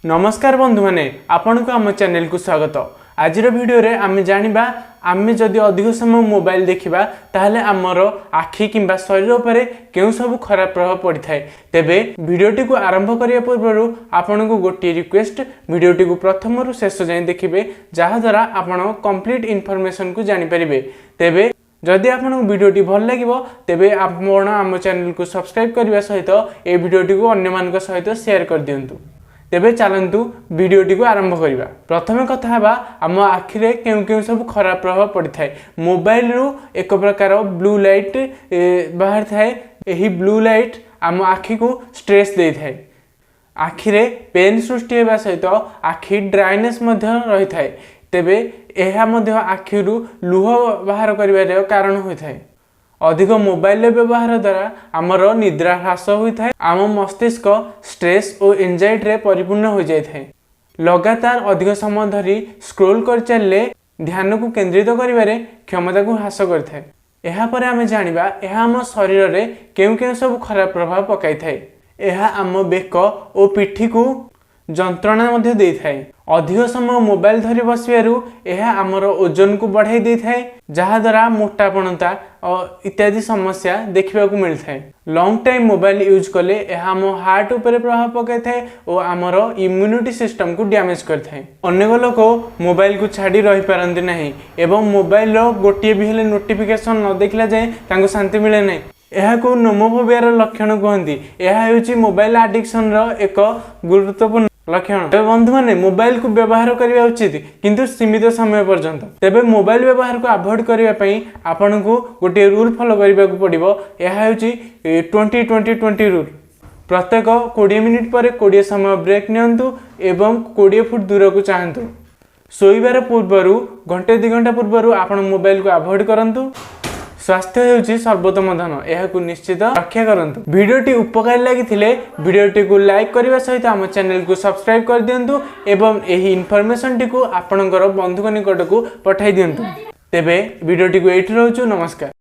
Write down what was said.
ନମସ୍କାର ବନ୍ଧୁମାନେ, ଆପଣଙ୍କୁ ଆମ ଚ୍ୟାନେଲକୁ ସ୍ୱାଗତ। ଆଜିର ଭିଡ଼ିଓରେ ଆମେ ଜାଣିବା, ଆମେ ଯଦି ଅଧିକ ସମୟ ମୋବାଇଲ ଦେଖିବା, ତାହେଲେ ଆମର ଆଖି କିମ୍ବା ଶରୀର ଉପରେ କେଉଁ ସବୁ ଖରାପ ପ୍ରଭାବ ପଡ଼ିଥାଏ। ତେବେ ଭିଡ଼ିଓଟିକୁ ଆରମ୍ଭ କରିବା ପୂର୍ବରୁ ଆପଣଙ୍କୁ ଗୋଟିଏ ରିକ୍ୱେଷ୍ଟ, ଭିଡ଼ିଓଟିକୁ ପ୍ରଥମରୁ ଶେଷ ଯାଏଁ ଦେଖିବେ, ଯାହାଦ୍ୱାରା ଆପଣ କମ୍ପ୍ଲିଟ୍ ଇନଫର୍ମେସନକୁ ଜାଣିପାରିବେ। ତେବେ ଯଦି ଆପଣଙ୍କୁ ଭିଡ଼ିଓଟି ଭଲ ଲାଗିବ, ତେବେ ଆପଣ ଆମ ଚ୍ୟାନେଲକୁ ସବସ୍କ୍ରାଇବ୍ କରିବା ସହିତ ଏ ଭିଡ଼ିଓଟିକୁ ଅନ୍ୟମାନଙ୍କ ସହିତ ସେୟାର କରିଦିଅନ୍ତୁ। ତେବେ ଚାଲନ୍ତୁ, ଭିଡ଼ିଓଟିକୁ ଆରମ୍ଭ କରିବା। ପ୍ରଥମେ କଥା ହେବା, ଆମ ଆଖିରେ କେଉଁ କେଉଁ ସବୁ ଖରାପ ପ୍ରଭାବ ପଡ଼ିଥାଏ। ମୋବାଇଲରୁ ଏକ ପ୍ରକାର ବ୍ଲୁ ଲାଇଟ୍ ବାହାରିଥାଏ। ଏହି ବ୍ଲୁ ଲାଇଟ୍ ଆମ ଆଖିକୁ ଷ୍ଟ୍ରେସ୍ ଦେଇଥାଏ। ଆଖିରେ ପେନ୍ ସୃଷ୍ଟି ହେବା ସହିତ ଆଖି ଡ୍ରାଇନେସ୍ ମଧ୍ୟ ରହିଥାଏ। ତେବେ ଏହା ମଧ୍ୟ ଆଖିରୁ ଲୁହ ବାହାର କରିବାର କାରଣ ହୋଇଥାଏ। ଅଧିକ ମୋବାଇଲର ବ୍ୟବହାର ଦ୍ୱାରା ଆମର ନିଦ୍ରା ହ୍ରାସ ହୋଇଥାଏ। ଆମ ମସ୍ତିଷ୍କ ଷ୍ଟ୍ରେସ୍ ଓ ଏନଜାଇଟିରେ ପରିପୂର୍ଣ୍ଣ ହୋଇଯାଇଥାଏ। ଲଗାତାର ଅଧିକ ସମୟ ଧରି ସ୍କ୍ରୋଲ୍ କରିଚାଲିଲେ ଧ୍ୟାନକୁ କେନ୍ଦ୍ରିତ କରିବାରେ କ୍ଷମତାକୁ ହ୍ରାସ କରିଥାଏ। ଏହାପରେ ଆମେ ଜାଣିବା, ଏହା ଆମ ଶରୀରରେ କେଉଁ କେଉଁ ସବୁ ଖରାପ ପ୍ରଭାବ ପକାଇଥାଏ। ଏହା ଆମ ବେକ ଓ ପିଠିକୁ ଯନ୍ତ୍ରଣା ମଧ୍ୟ ଦେଇଥାଏ। ଅଧିକ ସମୟ ମୋବାଇଲ ଧରି ବସିବାରୁ ଏହା ଆମର ଓଜନକୁ ବଢ଼ାଇ ଦେଇଥାଏ, ଯାହାଦ୍ୱାରା ମୋଟାପଣତା ଇତ୍ୟାଦି ସମସ୍ୟା ଦେଖିବାକୁ ମିଳିଥାଏ। ଲଙ୍ଗ ଟାଇମ୍ ମୋବାଇଲ ୟୁଜ୍ କଲେ ଏହା ଆମ ହାର୍ଟ ଉପରେ ପ୍ରଭାବ ପକାଇଥାଏ ଓ ଆମର ଇମ୍ୟୁନିଟି ସିଷ୍ଟମକୁ ଡ୍ୟାମେଜ୍ କରିଥାଏ। ଅନେକ ଲୋକ ମୋବାଇଲକୁ ଛାଡ଼ି ରହିପାରନ୍ତି ନାହିଁ ଏବଂ ମୋବାଇଲର ଗୋଟିଏ ବି ହେଲେ ନୋଟିଫିକେସନ୍ ନ ଦେଖିଲା ଯାଏଁ ତାଙ୍କୁ ଶାନ୍ତି ମିଳେ ନାହିଁ। ଏହାକୁ ନୋମୋଫୋବିଆର ଲକ୍ଷଣ କୁହନ୍ତି। ଏହା ହେଉଛି ମୋବାଇଲ ଆଡିକ୍ସନର ଏକ ଗୁରୁତ୍ୱପୂର୍ଣ୍ଣ ଲକ୍ଷଣ। ତେବେ ବନ୍ଧୁମାନେ, ମୋବାଇଲକୁ ବ୍ୟବହାର କରିବା ଉଚିତ, କିନ୍ତୁ ସୀମିତ ସମୟ ପର୍ଯ୍ୟନ୍ତ। ତେବେ ମୋବାଇଲ ବ୍ୟବହାରକୁ ଆଭଏଡ୍ କରିବା ପାଇଁ ଆପଣଙ୍କୁ ଗୋଟିଏ ରୁଲ୍ ଫଲୋ କରିବାକୁ ପଡ଼ିବ। ଏହା ହେଉଛି 20-20-20 ରୁଲ୍। ପ୍ରତ୍ୟେକ 20 ମିନିଟ୍ ପରେ 20 ସମୟ ବ୍ରେକ୍ ନିଅନ୍ତୁ ଏବଂ 20 ଫୁଟ ଦୂରକୁ ଚାହାନ୍ତୁ। ଶୋଇବାର ପୂର୍ବରୁ ଘଣ୍ଟେ 2 ଘଣ୍ଟା ପୂର୍ବରୁ ଆପଣ ମୋବାଇଲକୁ ଆଭଏଡ୍ କରନ୍ତୁ। ସ୍ୱାସ୍ଥ୍ୟ ହେଉଛି ସର୍ବୋତ୍ତମ ଧନ, ଏହାକୁ ନିଶ୍ଚିତ ରକ୍ଷା କରନ୍ତୁ। ଭିଡ଼ିଓଟି ଉପକାରୀ ଲାଗିଥିଲେ ଭିଡ଼ିଓଟିକୁ ଲାଇକ୍ କରିବା ସହିତ ଆମ ଚ୍ୟାନେଲକୁ ସବସ୍କ୍ରାଇବ୍ କରିଦିଅନ୍ତୁ ଏବଂ ଏହି ଇନଫର୍ମେସନଟିକୁ ଆପଣଙ୍କର ବନ୍ଧୁଙ୍କ ନିକଟକୁ ପଠାଇ ଦିଅନ୍ତୁ। ତେବେ ଭିଡ଼ିଓଟିକୁ ଏଇଠି ରହୁଛୁ। ନମସ୍କାର।